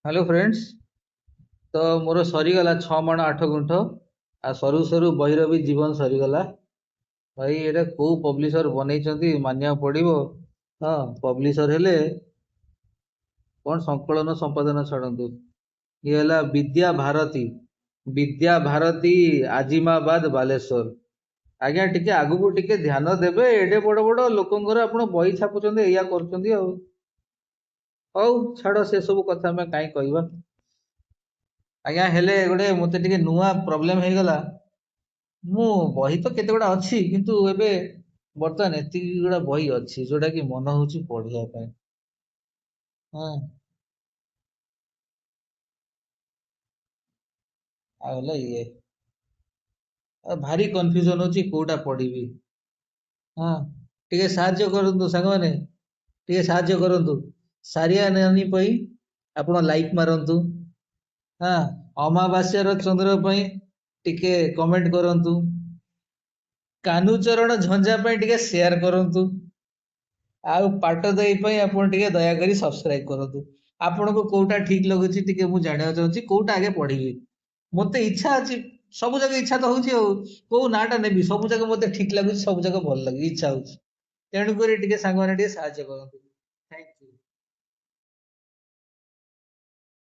Hello friends, ତ ମୋର ସରିଗଲା 6 ମାଣ 8 ଗୁଣ୍ଠ। ଆଉ ସରୁ ସରୁ ବହିର ବି ଜୀବନ ସରିଗଲା। ଭାଇ ଏଇଟା କୋଉ ପବ୍ଲିସର ବନେଇଛନ୍ତି ମାନିବାକୁ ପଡିବ। ହଁ, ପବ୍ଲିସର ହେଲେ କଣ ସଂକଳନ ସମ୍ପାଦନା ଛାଡ଼ନ୍ତୁ। ଇଏ ହେଲା ବିଦ୍ୟା ଭାରତୀ, ବିଦ୍ୟା ଭାରତୀ ଆଜିମାବାଦ ବାଲେଶ୍ୱର। ଆଜ୍ଞା ଟିକେ ଆଗକୁ ଟିକେ ଧ୍ୟାନ ଦେବେ, ଏଡେ ବଡ ବଡ ଲୋକଙ୍କର ଆପଣ ବହି ଛାପୁଛନ୍ତି, ଏଇଆ କରୁଛନ୍ତି ଆଉ। ହଉ ଛାଡ ସେ ସବୁ କଥା ଆମେ କାହିଁ କହିବା ଆଜ୍ଞା। ହେଲେ ଗୋଟେ ମତେ ଟିକେ ନୂଆ ପ୍ରୋବ୍ଲେମ ହେଇଗଲା। ମୁଁ ବହି ତ କେତେ ଗୁଡା ଅଛି, କିନ୍ତୁ ଏବେ ବର୍ତ୍ତମାନ ଏତିକି ଗୁଡା ବହି ଅଛି ଯୋଉଟା କି ମନ ହଉଛି ପଢିବା ପାଇଁ। ହଁ, ଆଉ ହେଲା ଇଏ ଆଉ ଭାରି କନଫ୍ୟୁଜନ ହଉଛି କୋଉଟା ପଢିବି। ହଁ, ଟିକେ ସାହାଯ୍ୟ କରନ୍ତୁ ସାଙ୍ଗମାନେ, ଟିକେ ସାହାଯ୍ୟ କରନ୍ତୁ। ସାରିଆ ନାନୀ ପାଇଁ ଆପଣ ଲାଇକ୍ ମାରନ୍ତୁ। ହଁ, ଅମାବାସ୍ୟାର ଚନ୍ଦ୍ର ପାଇଁ ଟିକେ କମେଣ୍ଟ କରନ୍ତୁ। କାହ୍ନୁଚରଣ ଝଞ୍ଜା ପାଇଁ ଟିକେ ସେୟାର କରନ୍ତୁ। ଆଉ ପାଟଦେଇ ପାଇଁ ଆପଣ ଟିକେ ଦୟାକରି ସବସ୍କ୍ରାଇବ କରନ୍ତୁ। ଆପଣଙ୍କୁ କୋଉଟା ଠିକ ଲାଗୁଛି ଟିକେ ମୁଁ ଜାଣିବାକୁ ଚାହୁଁଛି, କୋଉଟା ଆଗେ ପଢିବି। ମତେ ଇଚ୍ଛା ଅଛି, ସବୁ ଜାଗା ଇଚ୍ଛା ତ ହଉଛି, ଆଉ କୋଉ ନାଁଟା ନେବି, ସବୁ ଜାଗା ମତେ ଠିକ ଲାଗୁଛି, ସବୁ ଜାଗା ଭଲ ଲାଗୁଛି, ଇଚ୍ଛା ହଉଛି। ତେଣୁକରି ଟିକେ ସାଙ୍ଗମାନେ ଟିକେ ସାହାଯ୍ୟ କରନ୍ତୁ।